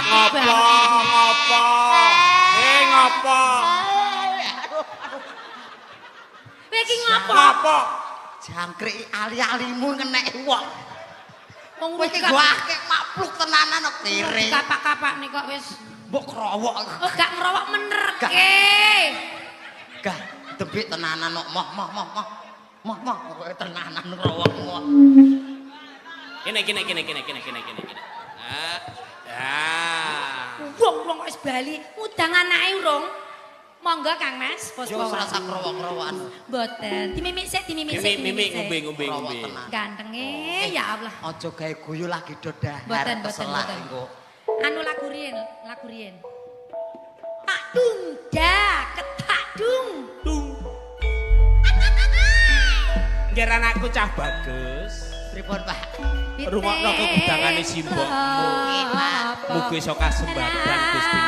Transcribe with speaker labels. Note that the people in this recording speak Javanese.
Speaker 1: Ngopo? Ngopo? Eh, ngopo?
Speaker 2: Kowe iki ngopo?
Speaker 1: Ngopo?
Speaker 3: Jangkrik ali-alimu ngenek wong.
Speaker 2: Wong
Speaker 3: Kowe iki gua akeh mapluk tenanan kok kere.
Speaker 2: Kapak-kapak nih kok wis.
Speaker 3: Mbok krowok.
Speaker 2: Oh, gak ngerowok menerke.
Speaker 3: Gah, debik tenanan kok moh moh moh moh. Moh moh kowe tenanan ngrowok moh.
Speaker 1: Kene kene kene kene kene kene kene kene. Ah. Ah.
Speaker 2: Wong-wong wis bali ngudang anake urung. Monggo Kang Mas,
Speaker 3: Yo ora usah krowok-krowokan.
Speaker 2: Mboten. Dimimik sik, dimimik sik.
Speaker 1: Mimik mimik ngombe ngombe
Speaker 3: Krowok
Speaker 1: ngombe.
Speaker 3: tenan.
Speaker 2: Gantenge ya Allah.
Speaker 3: Aja gawe guyu lagi do dahar
Speaker 2: Mboten, mboten,
Speaker 3: keselak
Speaker 2: mboten.
Speaker 3: engko.
Speaker 2: Anu lagu riyen, lagu riyen. Tak dung da ketak dung.
Speaker 1: Dung. Nggih anakku cah bagus.
Speaker 3: Pripun, Pak?
Speaker 1: Rungokno kegudangane simbokmu.
Speaker 3: Nggih, Pak.
Speaker 1: Mugi iso kasembadan Gusti.